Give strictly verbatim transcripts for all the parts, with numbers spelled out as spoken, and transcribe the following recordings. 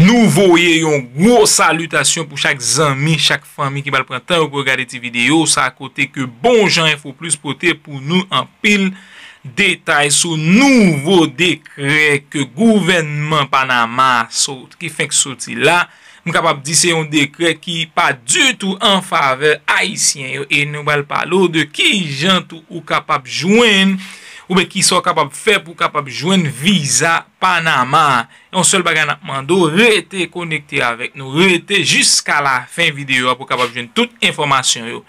Nou voye yon gwo salitasyon pou chak zanmi, chak fanmi ki pral pran tan yo pou yo gade ti videyo sa, kote ke Bon Jan Enfo Plis pote pou nou anpil detay sou nouvo dekrè ke gouvènman Panama sot-, ki fenk soti la. M kapab di se yon dekrè ki pa ditou an favè ayisyen yo, e nou pral pale w de kijan tou ou kapab jwenn, oubyen kisa w kapab fè pou w kapab jwenn viza Panama. Yon sèl bagay n ap mande w, rete konekte avèk nou, rete jiska lafen videyo a pou w kapab jwenn tout enfòmasyon yo.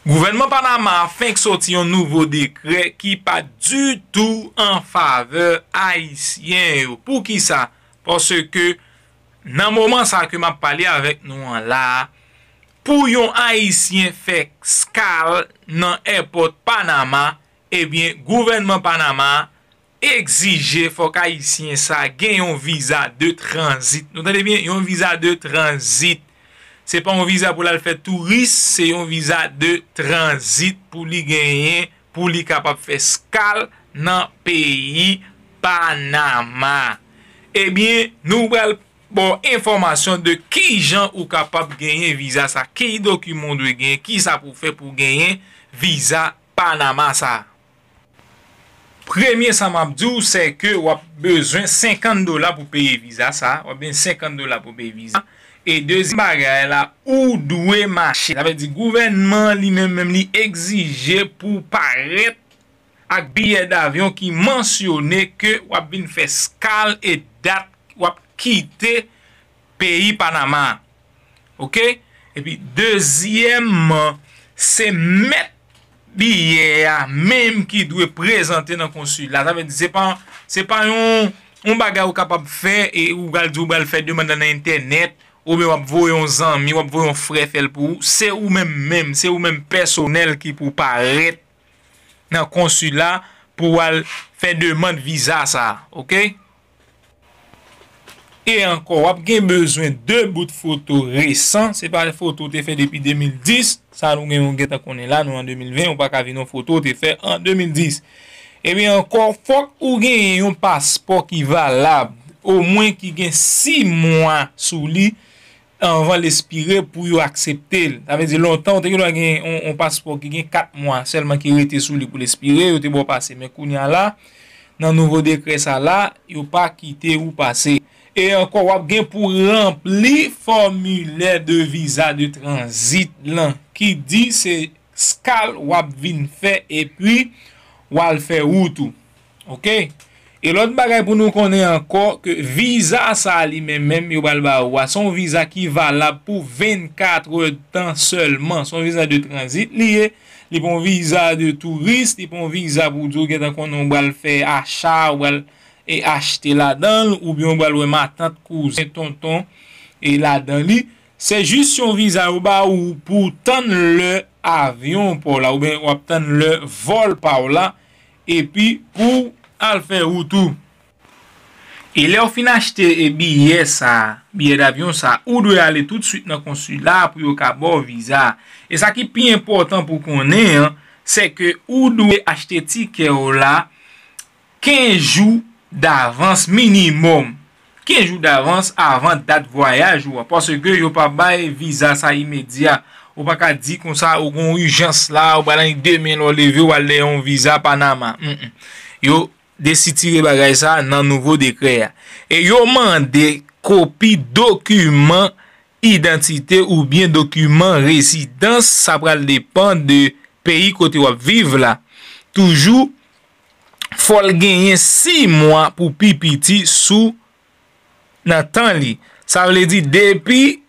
Gouvènman Panama a fenk soti yon nouvo dekrè ki pa ditou an favè ayisyen yo. Poukisa? Paske nan moman sa ke m ap pale avèk nou an la a, pou yon ayisyen fè skal nan èpòt Panama, ebyen, gouvènman Panama egzije fòk ayisyen sa gen yon viza de tranzit. Nou tande byen, yon viza de tranzit. Se pa yon viza pou l al fè touris, se yon viza de tranzit pou li genyen, pou li kapab fè skal nan peyi Panama. Ebyen, nou pral ba w enfòmasyon de kijan ou kapab genyen viza sa, ki dokiman w dwe genyen, kisa pou w fè pou w genyen viza Panama sa. Premye sa m ap di w, se ke w ap bezwen senkant dola pou peye viza sa. W ap bezwen senkant dola pou peye viza. E dezyèm bagay la, ou dwe mache. Sa vle di gouvènman an li menm menm li egzije pou w parèt ak biyè davyon ki mansyone ke w ap vin fè skal e dat w ap kite peyi Panama. Oke? Epi dezyèmman, se mèt biyè a menm ki dwe prezante nan konsila. Sa vle di se pa, se pa yon, yon bagay ou kapab fè e ou pral di ou pral fè demann nan entènèt, oubyen w ap voye yon zanmi, w ap voye yon frè fè l pou ou. Se ou menm menm, se ou menm pèsonèl ki pou parèt nan konsila pou w al fè demann viza sa, oke? E ankò, w ap gen bezwen de bout foto resan, se pa foto w te fè depi de mil dis, sa nou gen, nou gentan konnen la, nou an de mil ven, ou pa ka vin yon foto w te fè an de mil dis. Ebyen ankò, fòk ou genyen yon paspò ki valab, omwen ki gen sis mwa sou li, anvan l espire pou yo aksepte l. Sa vle di lontan, ou te gen dwa gen yon, yon paspò ki gen kat mwa sèlman ki rete sou li pou l espire, yo te ba w pase. Men kounye a la, nan nouvo dekrè sa la, yo pa kite ou pase. E ankò, w ap gen pou ranpli fòmilè de viza de tranzit lan, ki di se skal w ap vin fè epi w al fè wout ou. Oke? E lòt bagay pou nou konnen ankò, ke viza sa a li menm menm yo pral ba ou a, se yon viza ki valab pou vennkat èdtan sèlman. Se yon viza de tranzit li ye. Li pa yon viza de touris, li pa yon viza pou di w gentan konnen w pral fè acha, w pral, e, achte ladan l, oubyen w pral wè matant, kouzen, tonton, e ladan li. Se jis yon viza yo ba ou pou w tann lè avyon pa w la, oubyen w ap tann lè vòl pa w la, epi pou w al fè wout ou. E lè w fin achte, e, biyè sa, biyè davyon sa, ou dwe ale toutswit nan konsila pou yo ka ba w viza. E sa ki pi enpòtan pou w konnen an, se ke ou dwe achte tikè w la kenz jou davans minimòm. Kenz jou davans avan dat vwayaj ou a, paske yo pa bay viza sa imedya. Ou pa ka di konsa ou gon ijans la, ou pral annik demen lè w leve w al dèyè yon viza Panama. Mm, mm. Yo desitire bagay sa nan nouvo dekrè a. E yo mande kopi dokiman idantite oubyen dokiman rezidans, sa pral depann de peyi kote w ap viv la. Toujou, fò l genyen sis mwa pou pi piti sou nan tan li. Sa vle di, depi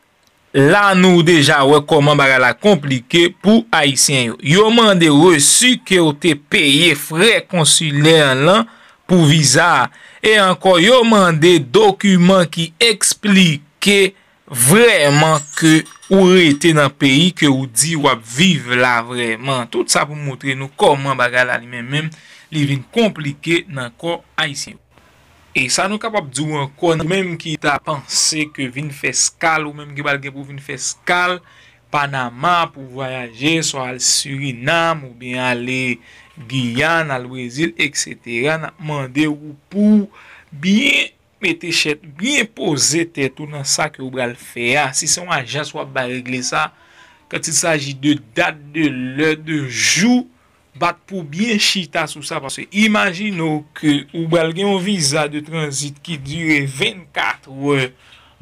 la nou deja wè kòman bagay la konplike pou Ayisyen yo. Yo mande resi ke w te peye frè konsilè lan pou viza a. E ankò, yo mande dokiman ki eksplike vrèman ke ou rete nan peyi ke ou di w ap viv la vrèman. Tout sa pou moutre nou kòman bagay la li menm menm, li vin konplike nan kò ayisyen yo. E sa nou kapab di w ankò, nou menm ki ta panse ke vin fè skal, ou menm ki pral gen pou vin fè skal Panama pou vwayaje, swa al Sirinam oubyen ale Giyàn, al Brezil, etsetera, n ap mande w pou byen mete chèt, byen poze tèt ou nan sa ke ou pral fè a. Si se yon ajans w ap bay regle sa, quand il s'agit de dat, de lè, de jou, bat pou byen chita sou sa, paske imajine w ke ou pral gen yon viza de tranzit ki dire vennkat è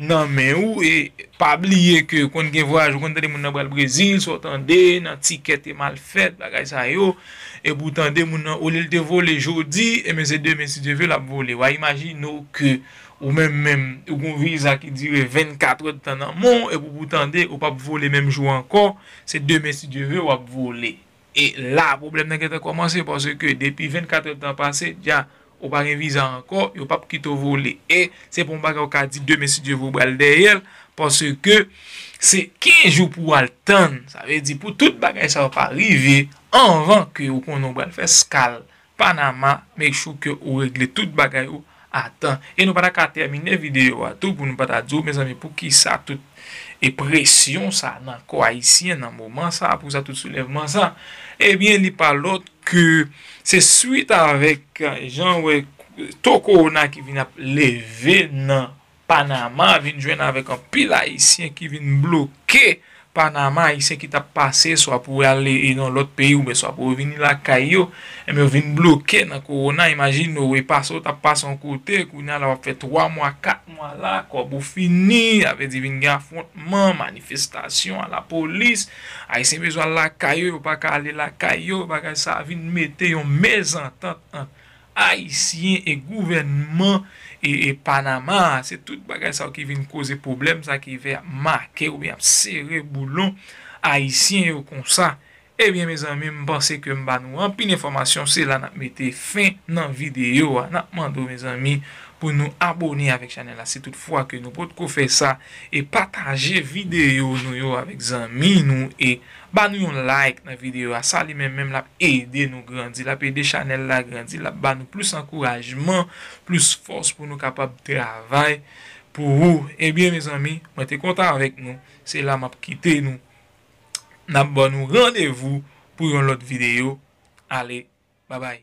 nan men ou, e pa bliye ke konn gen vwayaj, ou konn tande moun nan pral Brezil, sa w tande nan tikè te mal fèt, bagay sa yo, epi w tande moun nan, olye l te vole jodi, ebyen se demen si Dye ve l ap vole. W a imajine w ke ou menm menm, ou gen yon viza ki dire vennkat è tan nan men w, epi w tande ou p ap vole menm jou ankò, se demen si Dye ve w ap vole. E la, pwoblèm nan gentan kòmanse, paske depi vennkat è tan pase, dja ou pa gen viza ankò, yo p ap kite w vole. E se pa yon bagay ou ka di demen si Dye ve w pral dèyè l, paske se kenz jou pou w al tann. Sa vle di pou tout bagay sa yo pa rive, anvan ke ou konnen ou pral fè skal Panama, make sure ke ou regle tout bagay ou a tan. E nou pa ta ka tèmine videyo a tou pou nou pa ta di w, mezanmi, poukisa tout e presyon sa nan kò ayisyen nan moman sa, poukisa tout soulèvman sa? Ebyen, li pa lòt ke se swit avèk jan wè to kowona ki vin ap leve nan Panama, vin jwenn avèk anpil ayisyen ki vin bloke Panama, ayisyen ki t ap pase swa pou ale nan lòt peyi oubyen swa pou yo vini lakay yo, ebyen yo vin bloke nan kowona. Imajine w, e pase w t ap pase yon kote, kounye a la w ap fè twa mwa, kat mwa la, kòb ou fini, sa vle di vin gen afwontman, manifestasyon, a lapolis, ayisyen bezwen al lakay yo, yo pa ka ale lakay yo, bagay sa vin mete yon mezantant ant ayisyen e gouvènman e, e Panama a. Se tout bagay sa yo ki vin koze pwoblèm sa ki fè y ap make oubyen ap sere boulon ayisyen yo konsa. Ebyen, mezanmi, m panse ke m ba nou anpil enfòmasyon. Se la n ap mete fen nan videyo a. N ap mande w, mezanmi, pou nou abone avèk chanèl la, si toutfwa ke nou potko fè sa, e pataje videyo nou yo avèk zanmi nou, e ba nou yon like nan videyo a. Sa li menm menm l ap ede nou grandi, l ap ede chanèl la grandi, l ap ba nou plis ankourajman, plis fòs pou nou kapab travay pou ou. Ebyen, mezanmi, mwen te kontan avèk nou. Se la m ap kite nou. N ap ban nou randevou pou yon lòt videyo. Ale, babay.